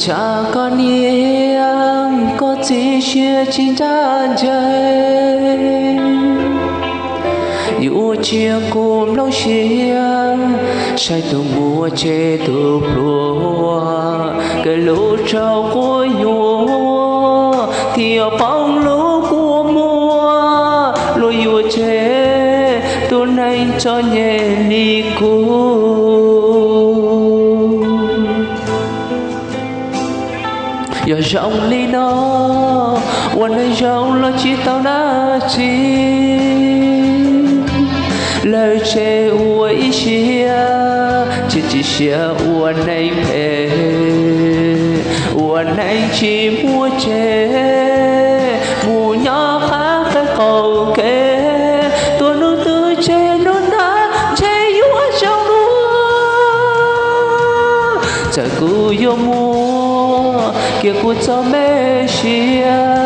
Tsam koj niam koj txiv siab tsis ncaj ncees, yuav tsiab kuv nplooj siab, saib tus muam tseg tus pluag, kev hlub tsaus quab yuam, thiaj poob lub kua muag, luag yuav tseg tus neeg txom nyem li kuv. Yog zoo li no, ua neeg zoo los tsis tau dab tsi, lawv tseg ua ib siab, tsis tsim siab ua neeg phem, ua neeg tsis muaj tsev, mus nyob qab qab qaum kev, tuaj hnub twg tseg hnub ntawd ntshe yuav zoo dua. Txawm kuv yuav muaj kiag kuv txoj me siab,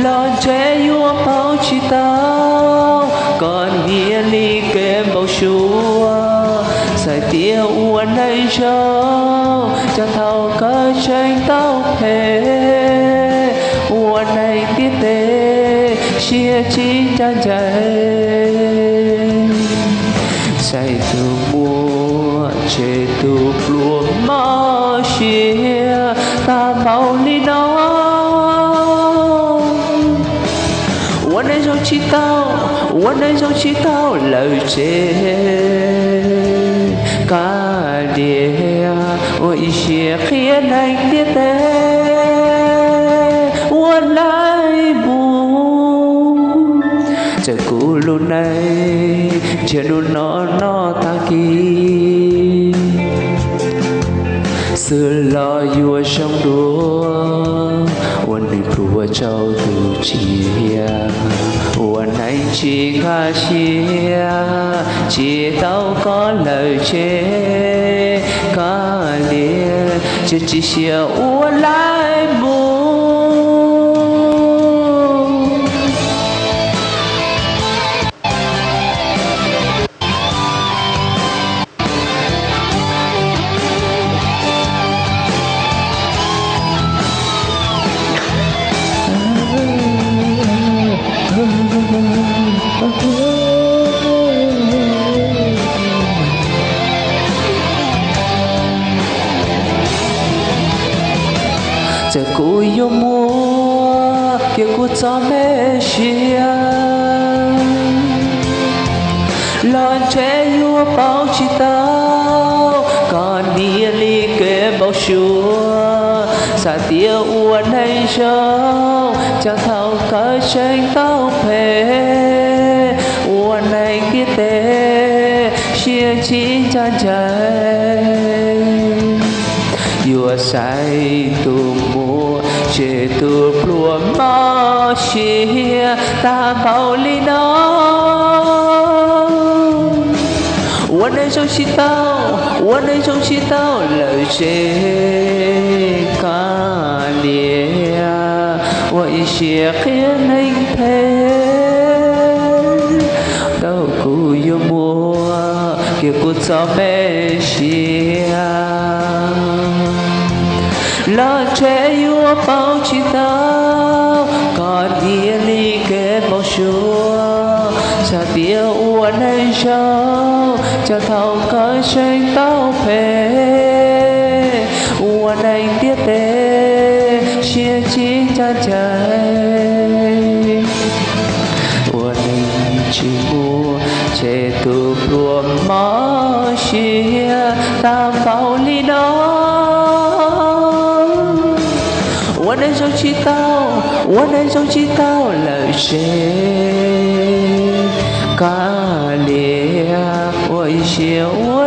los ntshe yuav pauv tsis tau koj niam li kev npau suav. Txhais tias ua neeg zoo, cas thaum kawg tseem tau phem, ua neeg ntiaj teb siab tsis ncaj ncees. Saib tus muam tseg tus pluag mob siab tag npaum li no. Ua neeg zoo tsis tau, ua neeg zoo tsis tau lawm ces kav liam, ua ib siab qhia neeg ntiaj teb ua laib mus. Txawm kuv lub neej ntsiag hnub no noj tag kis, xwb los yuav zoo dua. Ua neeg pluag tsaus tus tsiaj, ua neeg tsis nkag siab, tsis tau koj lawm ces kav liam, tsis tsim siab ua laib mus. Txawm kuv yuav muaj kiag kuv txoj me siab, los ntshe yuav pauv tsis tau koj niam li kev npau suav. Xav tias ua neeg zoo, cas thaum kawg tseem tau phem, ua neeg ntiaj teb siab tsis ncaj ncees. Yuav saib tus muam tseg tus pluag mob siab tag npaum li no. Ua neeg zoo tsis tau, ua neeg zoo tsis tau lawm ces kav liam, ua ib siab qhia neeg phem. Thaum kuv yuav muaj kiag kuv txoj me siab, los ntshe yuav pauv tsis tau koj niam li kev npau suav. Xav tias ua neeg zoo, cas thaum kawg tseem tau phem, ua neeg ntiaj teb siab tsis ncaj ncees. Ua neeg tsis muaj tseg tus pluag mob siab tag npaum li no. Ua neeg zoo tsis tau, ua neeg zoo tsis tau lawm ces kav liam, ua ib siab ua